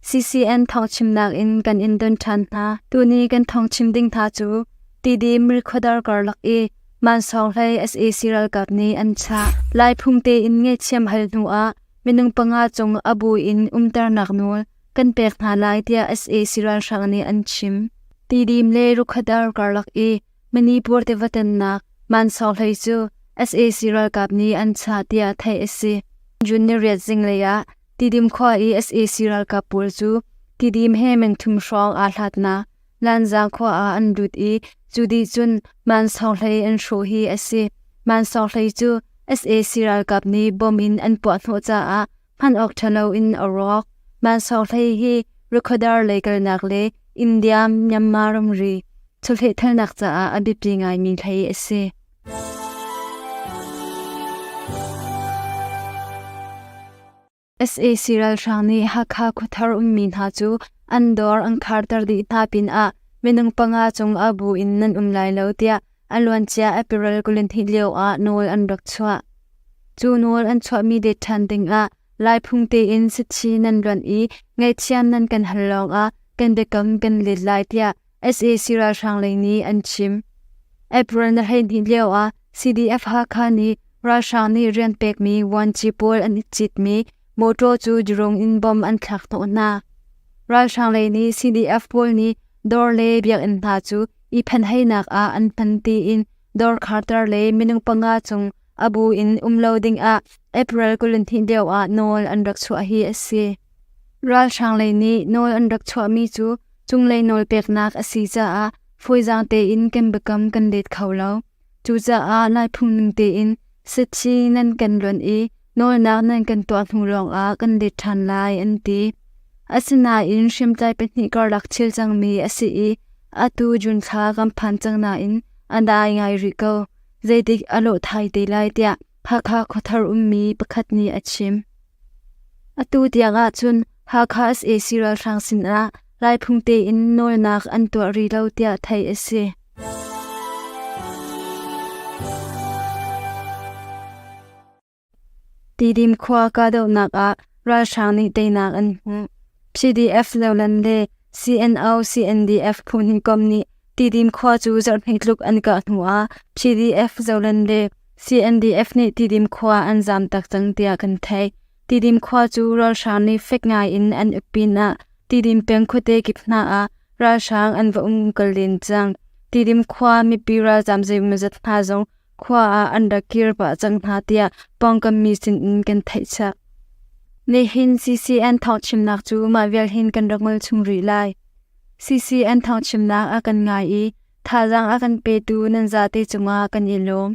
CCN thawngchimnak in kan in don ṭhan hna. Tuni kan thawngchim ding hna cu Tidim Rikhuadar karlak i Mansawng hlei sac ralkap nih an chah. Lai phung tein ngaihthiam hal hnu ah minung panga cung a bu in umternak nawl kan pek hna lai tiah sac ralhrang nih an chim. Tidim le Rukhuadar karlak i Manipur tiva tannak Mansawng hlei cu sac ralkap nih an chah tiah theih a si. June ni riat zinglei ah Tidim khua i sac ralkap pawl cu Tidim he mengthum hrawng aa hlatnak Lanzang khua ah an lut i cu dih cun Mansawng hlei an hrawh hi a si. Mansawng hlei cu sac ralkap nih bom in an puah hnawh caah hman awk ṭhalo in a rawk. Mansawng hlei hi Rikhodar lei kalnak le India Myanmar ramri chawlehthalnak caah a biapi ngaimi hlei a si. Sac ralhrang nih Hakha khuathar ummi hna cu an dawr an kharter dih hna pinah minung panga cung a bu in nan um lai lo tiah a luancia April 22 lio ah nawl an rak chuah. Cu nawl an chuahmi let ṭhan dingah Laiphung tein sathi nan luanh i ngaihthiam nan kan hal lawngah kan biakam kan let lai tiah sac ralhrang lei nih an chim. April na 12 lio ah CDF Hakha nih ralhrang nih rian pekmi vuanci pawl an i citmi mawṭaw cu drone in bom an thlak hnawh hna. Ralhrang lei nih CDF pawl nih dawr le biakinn hna cu i phanheinak ah an hman tiin dawr kharter le minung panga cung a bu in um lo dingah April 22 lio ah nawl an rak chuah hi a si. Ralhrang lei nih nawl an rak chuahmi cu cunglei nawlpeknak a si caah fawizaang tein kan biakam kan let kho lo. Cucaah Laiphung ning tein sathi nan kan luanh i nawlnak nan kan tuah hnu lawngah kan let ṭhan lai an ti. Asinain hriamtlai pahnih karlak thil cangmi a si i atu June thla kan phan cang nain a dai ngai rih ko. Zeitik a lawh thai te lai tiah Hakha khuathar ummi pakhat nih a chim. Atu tiang ahcun Hakha sac ralhrang sinah Laiphung tein nawlnak an tuah rih lo tiah theih a si. Tidim khua kahdohnak ah ralhrang nih teinak an hmuh. PDF Lolan le CNO CNDF phu hnih kom nih Tidim khua cu zarhhnih tluk an kah hnu ah PDF Zolan le CNDF nih Tidim khua an zamtak cang tiah kan theih. Tidim khua cu ralhrang nih fek ngai in an uk pinah Tidim peng khuate kip hna ah ralhrang an va um kal len cang. Tidim khua mipi ralzam zeimawzat hna zong khua ah an rak kir pah cang hna tiah pawngkam mi sinin kan theih chap. Nihin CCN thawngchimnak cu mah vial hin kan rak ngol chung rih lai. CCN thawngchimnak a kan ngai i thazaang a kan petu nan zate cungah kan i lawm.